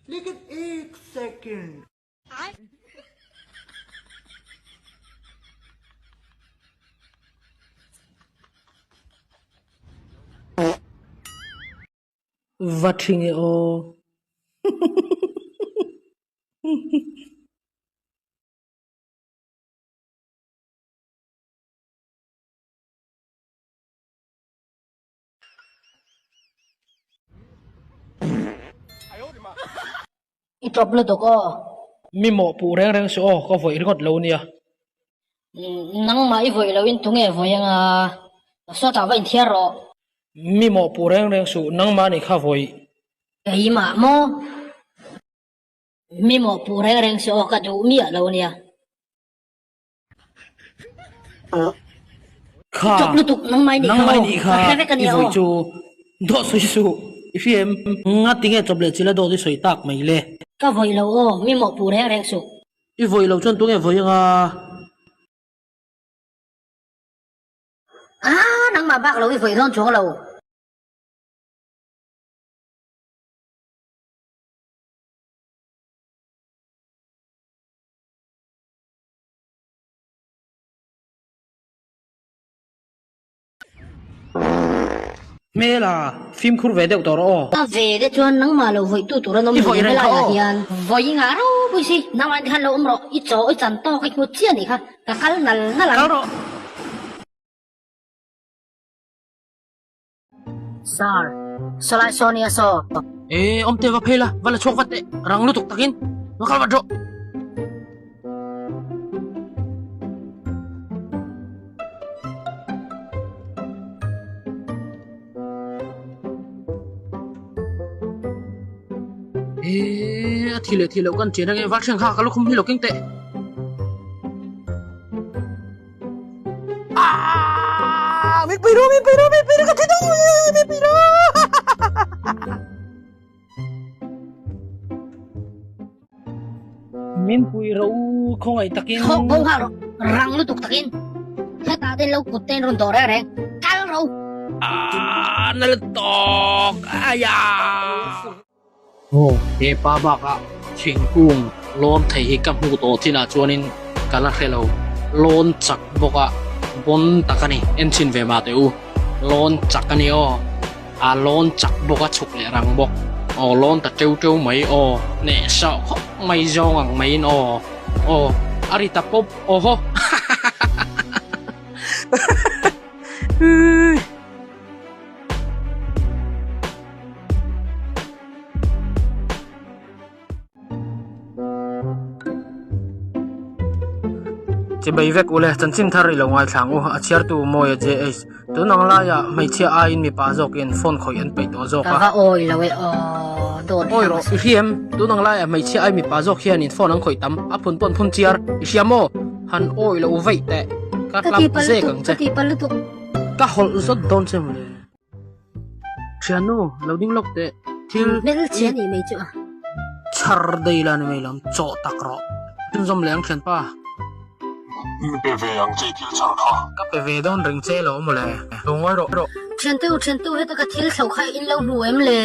Lekin ek second. Va thing e aw. I tawp lutuk aw. Mi mawhpuh reng reng suh aw, ka vawih ringawt lo nia. Nangmah i vawih loin tunge vawih anga? Sawtah va inthiar rawh. Mi mawhpuh reng reng suh, nangmah nih kha vawih. Keimah maw? Mi mawhpuh reng reng suh aw, ka duh miah lo nia. Kha, nangmah nih kha i vawi chu dawt sawi suh, i hria em? Ngati nge chawp leh chila dawt i sawi tak mai le? Ka vawi lo aw, mi mawhpuh reng reng suh. I vawi lo chuan tunge vawi anga? Aa, nangmah bak lo i vawi dawn chuang lo. Hmela, fimkhur ve deuh tawh rawh aw. Ka ve te chuan nangmah lo vawih tu tur an awm lo helai ah hian. Vawi ngah ropui si, nangmah khan lo awm rawh, i chaw i chan tawk i hmu chiah nih kha, ka kal nal nal ang. Kal rawh. Sir, sawlai saw nia saw. E, awmte va phei la, va la chhuak vat teh, rang lutuk takin, va kal vat rawh. E, a thi leh thi loh kan chen ange, va thleng kha ka lukhum hi lo keng teh. Ah, min pui ru, min pui ru, min pui ru, ka thi dawn, min pui ru. Min pui ro khawngaih takin. Thawk bo nghal rawh, rang lutuk takin. Hetah ten lo kut ten rawn dawh reng reng, kal ro. Ah, nal tawk, aya. Aw, he pa bakah thingkung lawn thei hi ka hmuh tawh chinah chuanin ka la hre lo. Lawn chak bawk a, bawn tak a ni. En chhin ve mah teh u. Lawn chak a ni aw. A lawn chak bawk a, chhuk leh rang bawk. Aw, lawn ta teu teu mai aw. Hneh sawh khawp mai zawng ang maiin aw. Aw, a ri ta pawp aw haw. Chibai vek ule, chanchin thar i lo ngaithlang u, a chhiartu Mawia JH. Tun ang laiah hmeichhia aiin mipa zawkin phone khawih an peih tawh zawk a. Ka va awi lo e aw, dawt Awi rawh, i hria em? Tun ang laiah hmeichhia ai mipa zawk hianin phone an khawih tam, a phun pawn phun chiar, i hria maw? Han awi lo vaih teh, ka hlap zek ang che. Ka ti pal lutuk. Ka hawlh zawt dawn che mawle. Thiannu, lo ding lawk teh. Thil Hmelchhe a nih mai chu a. Chhar dei la ni mai lo, chawh tak rawh. Chhunzawm leh ang thianpa. Min pe ve ang che i thil chhar kha. Ka pe ve dawn reng che lo mawle. Lo ngawi rawh rawh. Thiante u, thiante u, heta ka thil thlo kha in lo hmu em le?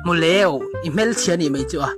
Hmu leu, i hmelchhe a nih mai chu a.